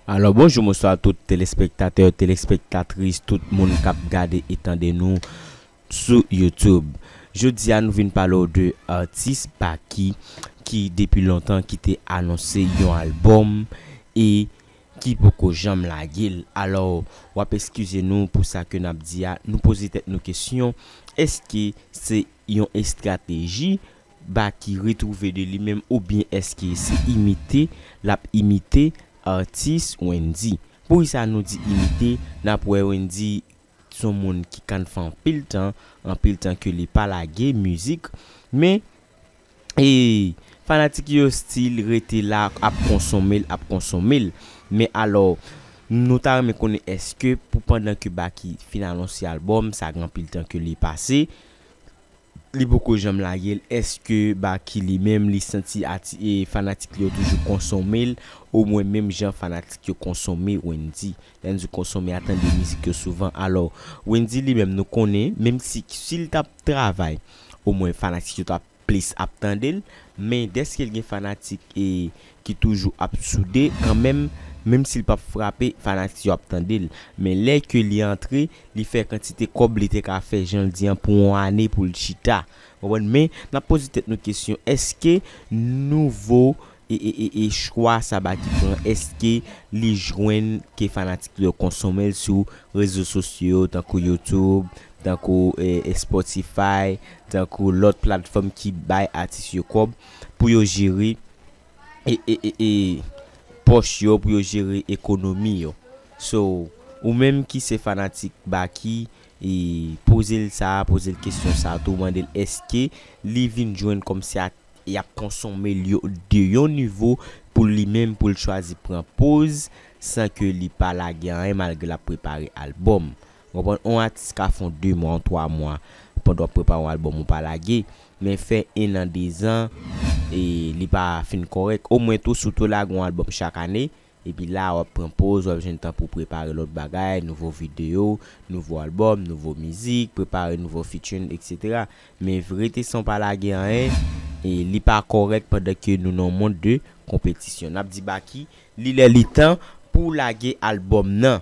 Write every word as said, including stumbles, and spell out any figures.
Alò, bonjou, bonswa tout telespektatè, telespektatris, tout moun k ap gade e tande nou sou YouTube. Jodi a, nou vin pale w de atis Baky ki depi lontan ki te anonse yon albòm e ki poko janm lage l. Alò, w ap eskize nou pou sa ke n ap di a, nou poze tèt nou kesyon, èske se yon estrateji Baky retwouve de li menm oubyen èske se imite l ap imite atis Wendyy? Poukisa nou di imite? N ap wè Wendyy se yon moun ki ka fè anpil tan, anpil tan ke li pa lage mizik, men e fanatik yo still rete la ap konsome l, ap konsome l. Men alò, nou ta renmen konnen èske pou pandan ke Baky fin anonse albòm, sa gen anpil tan ke li pase, li poko janm lage l, èske Baky li menm li santi ati, e fanatik li yo toujou konsome l, omwen menm jan fanatik yo konsome Wendyy? Lè n di konsome a, tande mizik yo souvan. Alò, Wendyy li menm nou konnen, menm si, si l t ap travay, omwen fanatik yo t ap plis ap tande l, men dèske l gen fanatik e ki toujou ap soude kanmenm, menm si l p ap frape, fanatik yo ap tande l. Men lè ke li antre, li fè kantite kòb li te ka fè, jan l di an, pou yon ane pou l chita. Konprann? Men n ap poze tèt nou kesyon, èske nouvo e, e, e, e chwa sa Baky pran, èske li jwenn ke fanatik yo konsome l sou rezo sosyo yo, tankou YouTube, tankou e, e Spotify, tankou lòt platfòm ki bay atis yo kòb pou yo jere e, e, e, e pòch yo, pou yo jere ekonomi yo. So, ou menm ki se fanatik Baky, e poze l sa, poze l kesyon sa tou, mande l èske li vin jwenn kòmsi a, y ap konsome l yo de yon nivo pou li menm, pou l chwazi pran poz san ke li pa lage anyen malgre l ap prepare albòm. Konprann? On atis ka fè on de mwa, on twa mwa pandan w ap prepare yon albòm ou pa lage, men fè en an, dezan e li pa fin kòrèk. Omwen tou, si w tou lage yon albòm chak ane, epi la w ap pran poz, w ap jwenn tan pou prepare lòt bagay, nouvo videyo, nouvo albòm, nouvo mizik, prepare nouvo featuring, etsetera. Men rete san w pa lage anyen, e li pa kòrèk pandan ke nou nan yon mond de konpetisyon. N ap di Baky, li lè li tan pou w lage albòm nan.